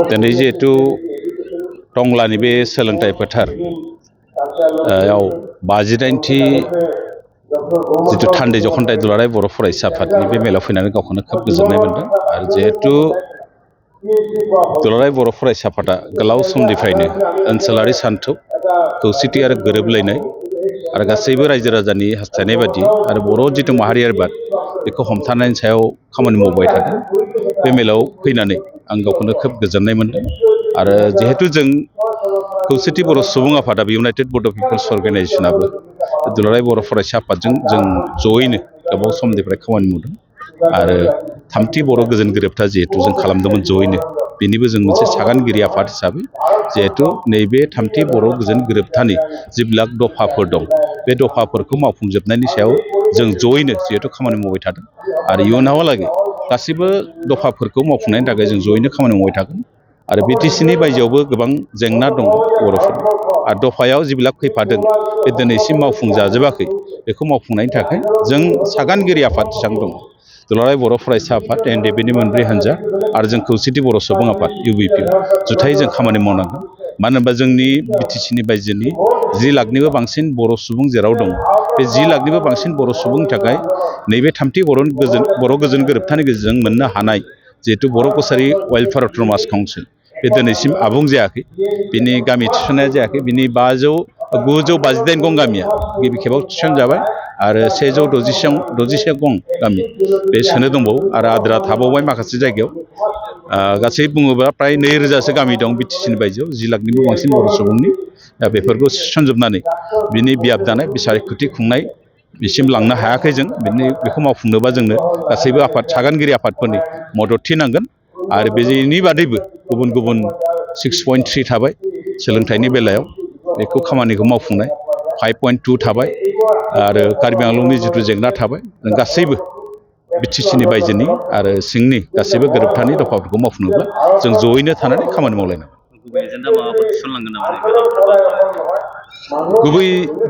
दिनै जिहेतु टंलानि बे सोलोंथाइ फोथार याव 59थि जिथु थान्दै जख'न्थाइ दुलाराय बर' फरायसा आफादनि बे मेलाव फैनानै गावखौनो खोब गोजोननाय मोनदों। आरो जिहेतु दुलाराय बर' फरायसा आफादा गोलाव समनिफ्रायनो ओनसोलारि सानथौ खौसेथि आरो गोरोबलायनाय आरो गासैबो रायजो राजानि हास्थायनाय बादि आरो बर' जिथु माहारियारि बाद बेखौ हमथानायनि सायाव खामानि मावबाय थादों। बे मेलाव फैनानै आं गावखौनो खोब गोजोननाय मोनदों। आरो जिहेतु जों खौसेथि बर' सुबुं आफादा इउनाइटेड बड' पिपल्स अर्गेनाइजेसनाबो दुलाराय बर' फरायसा आफादजों जों जयैनो गोबाव समनिफ्राय खामानि मावदों। आरो थामथि बर' गोजोन गोरोबथा जिहेतु जों खालामदोंमोन जयैनो, बेनिबो जों मोनसे सागानगिरि आफाद हिसाबै जिहेतु नैबे थामथि बर' गोजोन गोरोबथानि जिबिलाक दफाफोर दं, बे दफाफोरखौ मावफुंजोबनायनि सायाव जों जयैनो जिहेतु खामानि मावबाय थादों। आरो इयुनावहालागै गासैबो दफाफोरखौ मावफुंनायनि थाखाय जों जयैनो खामानि मावबाय थागोन। आरो बिटिसिनि बायजोआवबो गोबां जेंना दं बर'फोरनि, आरो दफायाव जिबिलाक फैफादों बे दिनैसिम मावफुंजाजोबाखै। बेखौ मावफुंनायनि थाखाय जों सागानगिरि आफाद जेसेबां दं, दुलाराय बर' फरायसा आफाद NDPनि मोनब्रै हान्जा आरो जों खौसेथि बर' सुबुं आफाद UBP जुथायै जों खामानि मावनांगोन। मानो होनबा जोंनि बिटिसिनि बायजोनि 10 लाखनिबो बांसिन बर' सुबुं जेराव दं, बे 10 लाखनिबो बांसिन बर' सुबुंनि थाखाय नैबे थामथि बर' गोजोन गोरोबथानि गेजेरजों मोननो हानाय जिहेतु बर' कसारि वेलफेयार अट'नमास काउन्सिल, बे दिनैसिम आबुं जायाखै। बिनि गामि थिसननाया जायाखै। बिनि 958 गं गामिया गिबि खेबाव थिसनजाबाय आरो 166 गं गामि बे सोनो दंबावो आरो आद्रा थाबावबाय माखासे जायगायाव। गासै बुङोब्ला प्राय 2000सो गामि दं बिटिसिनि बायजोआव 10 लाखनिबो बांसिन बर' सुबुंनि। दा बेफोरखौ थिसनजोबनानै बिनि बियाब दानाय बिसायख'थि खुंनाय बिसिम लांनो हायाखै जों। बेखौ मावफुंनोबा जोंनो गासैबो आफाद सागानगिरि आफादफोरनि मददथि नांगोन। आरो बेनि बादैबो गुबुन गुबुन 6.3 थाबाय सोलोंथाइनि बेलायाव, बेखौ खामानिखौ मावफुंनाय 5.2 थाबाय आरो कार्बि आंलंनि जिथु जेंना थाबाय। जों गासैबो बिटिसिनि बायजोनि आरो सिंनि गासैबो गोरोबथानि दफाफोरखौ मावफुंनोब्ला जों जयैनो थानानै खामानि मावलायनांगोन।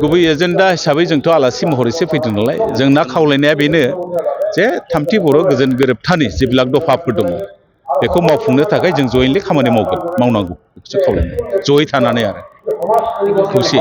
गुबै एजेन्डा हिसाबै जोंथ' आलासि महरैसो फैदों नालाय, जोंना खावलायनाया बेनो जे थामथि बर' गोजोन गोरोबथानि जिबिलाक दफाफोर दङ, बेखौ मावफुंनो थाखाय जों जयैनो खामानि मावनांगौ। बेखौसो खावलायनाय, जयै थानानै आरो खौसे।